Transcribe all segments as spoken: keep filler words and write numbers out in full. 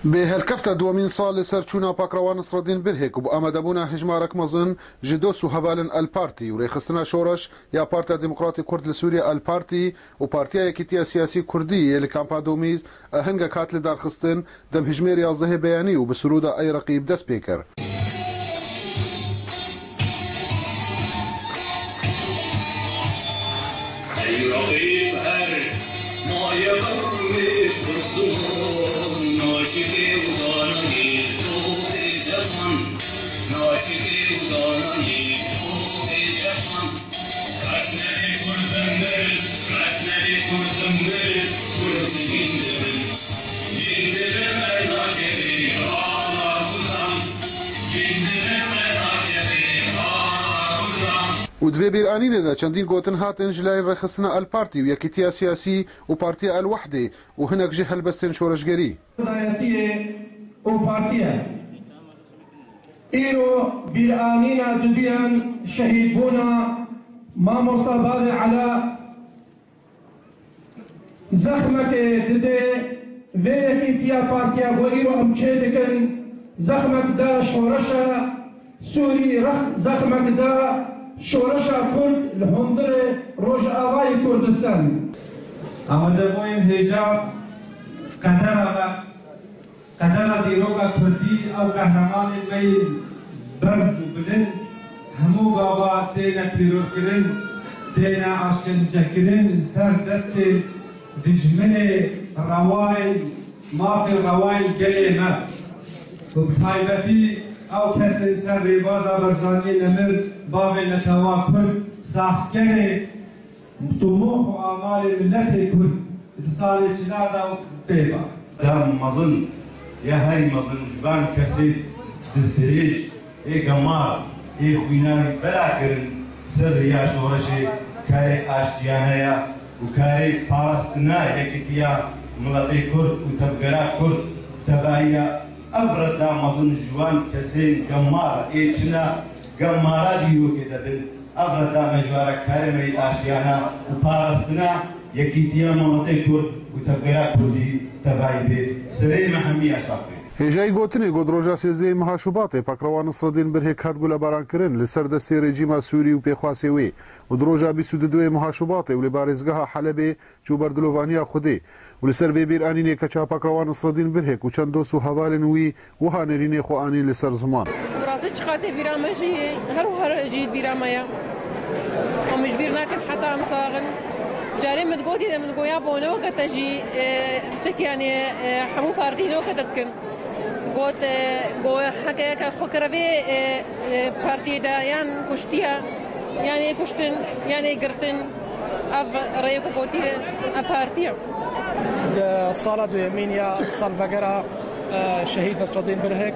Bi helkefta duwemîn sal li ser çûna Pakrewan Nisreddîn Birhêk û bi amadebûna hejmarek mezin ji dost û hevalên El Partî û rêxistina şoreş ya Partiya Demokratê Kurd li Sûriye El Partî û Partiya Yekîtiya Siyasî Kurdî yê li kampa Domîz ehengek hat lidarxistin, demhejmêr yazdehê beyanî û bi sirûda Ey Reqîb dest pê kir. Ey Reqîb her maye xewê xwe zû, naşikê û dananî to ê zeman, naşikê û dananî to ê zeman. Resnedê Kurd bimir, resnedê Kurd bimir, Kurd jîn dibin. Jîn dibin me nakevê ala Kurdan. Jîn dibin me nakevê ala Kurdan. Û di vê bîranînê de çendîn gotin hatin ji layên Rêxistina El Partî û Yekîtiya Siyasî û Partiya El Wehdê û hinek jî helbestên şoreşgerî. Kurdayetiyê û partiye. Îro bîranîna duduyan şehîdbûna Mamosta Bavê Ela zexmekê dide vê yekîtiya partiya ku îro em çê dikin, zexmek da şoreşa Sûrî, rex-, zexmek da şoreşa Kurd li hundirê Rojavayê Kurdistan. Amadebûyên hêja qedera me, qedera dîroka Kurdî, ew qehremanên me yên berz û bilind, hemû gava têne tîrorkirin, têne aşkencekirin li ser destê dijminê rewayên mafê rewayên gelê me û bi taybetî ew kesên ser rêbaza Barzaniyê nemir, bavê netewa Kurd, saxkerê timûh û amalê miletê Kurd di salê çila de pê ve. Dem mezin ya herî mezin ji van kesên destdirêj ê gemar ê xwînarî bela kirin ser riya şoreşê karê aştiyane ya û karê parastina yekîtiya miletê Kurd û tevgera Kurd tevayî ya. Ev reda mezin ji wan kesên gemar ê çina gemara dîrokê de bin. Ev reda me ji wara karê me yê aştiyana û parastina yekîtiya miletê Kurd û tevgera Kurdî tevayî bê. Serê me hemî ya sax bê. Hêjayî gotinê got, roja sêzdehê meha Şubatê Pakrewan Nisreddîn Birhêk hat gulebarankirin li ser destê rejîma Sûrî û pêxwasê wê û di roja bîst û duduê meha Şubatê û li parêzgeha Helebê çû ber dilovaniya Xwedê û li ser vê bîranînê keça Pakrewan Nisreddîn Birhêk û çend dost û hevalên wî wiha nêrînê xwe anîn li ser ziman. Bi rastî çiqasê bîra me jî her û her jî bîra me ye. Em ji bîr nakin heta em sax in. Carê min digotî de min digoya bo ne weke te jî, e, çek, yanî, e, hemû partî ne weke te dikin. Got, e, go heke yeke xwe kire vê, e, e, partiyê de yan kuştiye, yan ê kuştin, yan ê girtin. Ev rêyê ku gotiye, ev partiye. Di sala duyemîn ya salvegera, e, şehîd Nesreddîn Birhik,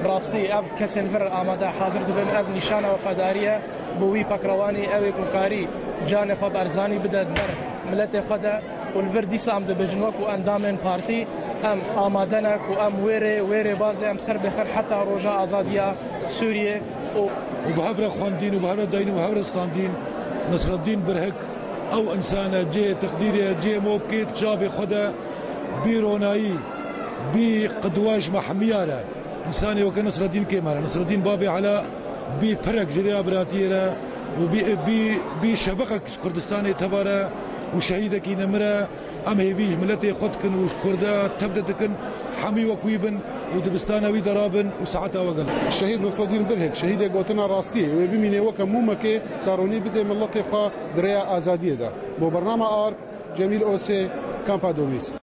bi rastî ev kesên vir amade hazir dibin. Ev nîşana wefadarî ye bo wî Pakrewanî, ew ê ku karî canê xwe bi erzanî bide di ber miletê xwe de. Û li vir dîsa em dibêjin, wekî endamên partî, em amade ne ku em wê rê, wê rêbazê em ser bêxin heta roja azadiya Sûriyê. Û û bi hev re xwendîn û bi hev re dayîn û bi hev re standîn. Nesreddîn Birhik ew însan e, cihê teqdîrê ye, cihê mopkê di çavê xwe de bî ronayî, bî qidwe ji me hemiya re. Însanê weke Nesreddîn kêm here. Nesreddîn Babê Ela bî pirek ji rêya biratiyê re û bî, bî, bî şebeqek ji Kurdistanê teva re û şehîdekî nemir e. Em hêvî ji miletê xwe dikin û ji Kurda tev de dikin, hemî wek wî bin û dibistana wî de rabin û saeta we gel. Şehîd Nesreddîn Birhik, şehîdê gotina rastiyê, wê bimînê weke mûmekê, ta ronî bidê miletê xwe di rêya azadiyê de. Bo bernama Ark, Cemîl Osê, Kampa Domîz.